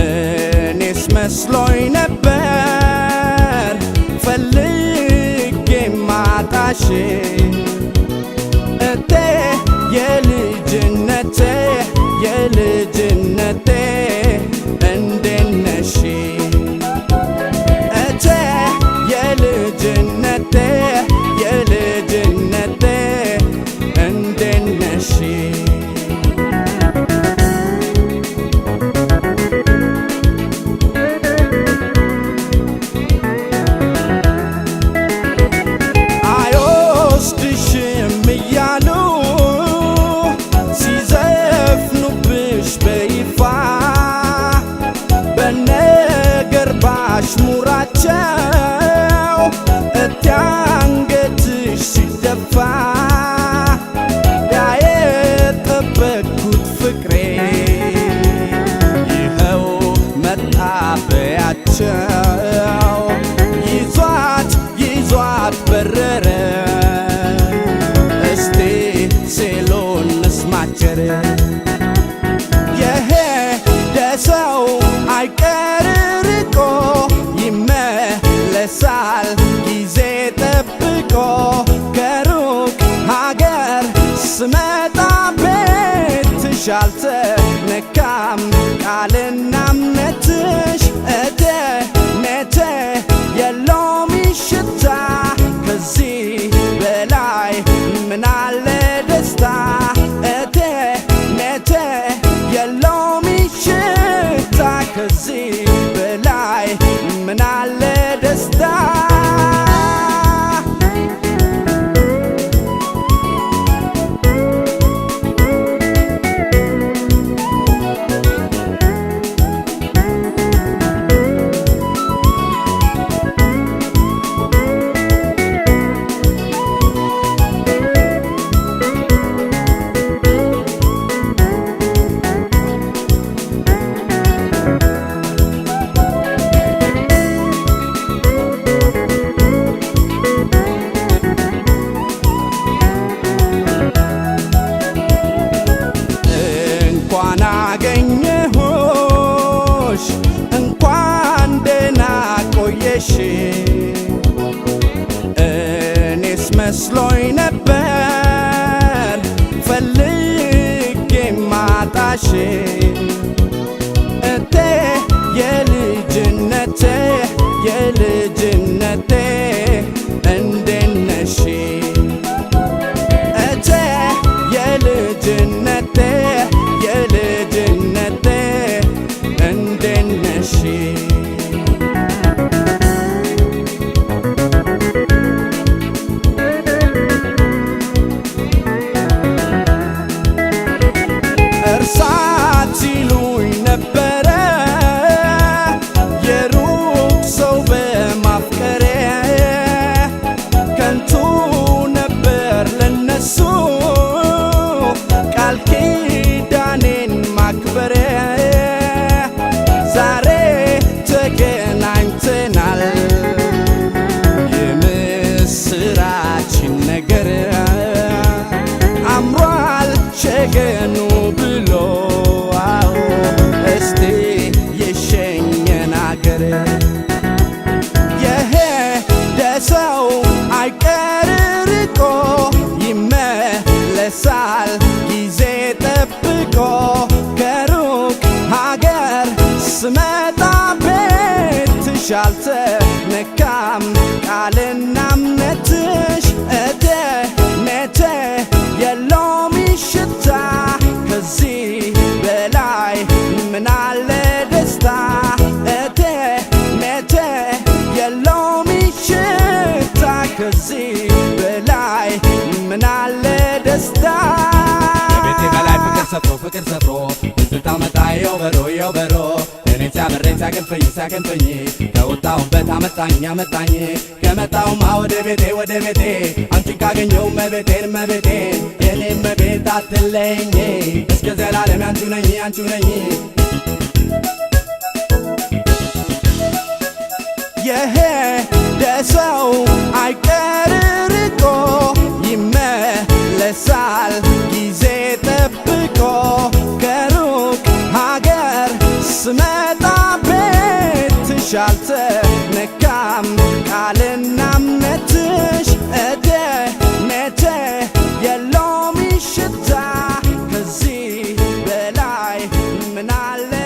እኔስ መስሎኝ ነበር ፈልጌ ማጣሽ። እቴ የልጅነቴ የልጅነቴ እንዴት ነሽ? እቴ የልጅነቴ የልጅነቴ እንዴት ነሽ? አይወስድሽም እያሉ ሲዘፍኑብሽ በይፋ፣ በነገር ባሽሙራቸው እቴ አንገትሽ ሲደፋ፣ ያ የጠበቅኩት ፍቅሬ ይኸው መጣበያቸው ይዟት ይዟት በረረ። እስቲ ሲሉን እንስማቸው። የሄደ ሰው አይቀር ርቆ፣ ይመለሳል ጊዜ ጠብቆ። ከሩቅ ሀገር ስመጣ ቤትሽ አልተነካም ቃልና እምነትሽ። እቴ ሜቴ የሎሚ ሽታ፣ ከዚህ በላይ ምናለ ደስታ? እቴ ሜቴ የሎሚ ሽታ፣ ከዚህ በላይ ምናለ ደስታ? እንኳን አገኘሁሽ፣ እንኳን ደህና ቆየሽ። እኔስ መስሎኝ ነበር ፈልጌ ማጣሽ። እቴ የልጅነቴ የልጅነቴ እንዴት ነሽ? እቴ የልጅነቴ የልጅነቴ እንዴት ነሽ? እርሳት ሲሉኝ ነበረ የሩቅ ሰው በማፍቀሬ፣ ከንቱ ነበር ለነሱ ቃል ኪዳኔን ማክበሬ። ዛሬ ተገናኝተናል፣ የምስራችን ነገር አምሯል ሸገኑ ብሎ፣ አዎ እስቲ የሸኘን አገር። የሄደ ሰው አይቀር ርቆ፣ ይመለሳል ጊዜ ጠብቆ። ከሩቅ ሀገር ስመጣ ቤትሽ አልተነካም ቃልና እምነትሽ። እቴ ሜቴ የሎሚ ሽታ፣ ከዚህ በላይ ምናለ ደስታ? እቴ ሜቴ የሎሚ ሽታ፣ ከዚህ በላይ ምናለ ደስታ? ከቤቴ በላይ ፍቅር ሰፍሮ ፍቅር ሰፍሮ ትዝታ መጣ የው በሮ የው በሮ፣ እኔን ሲያበረኝ ሲያገንፈኝ ሲያገንፈኝ ከወጣሁበት አመጣኝ አመጣኝ። ከመጣሁማ ወደ ቤቴ ወደ ቤቴ አንቺን ካገኘው መቤቴን መቤቴን የኔ መቤት አትለኝ፣ እስከ ዘላለም ያንቺ ነኝ ያንቺ ነኝ። የሄደ ሰው አይቀር ርቆ፣ ይመለሳል ጊዜ ጠብቆ። ከሩቅ ምናለ።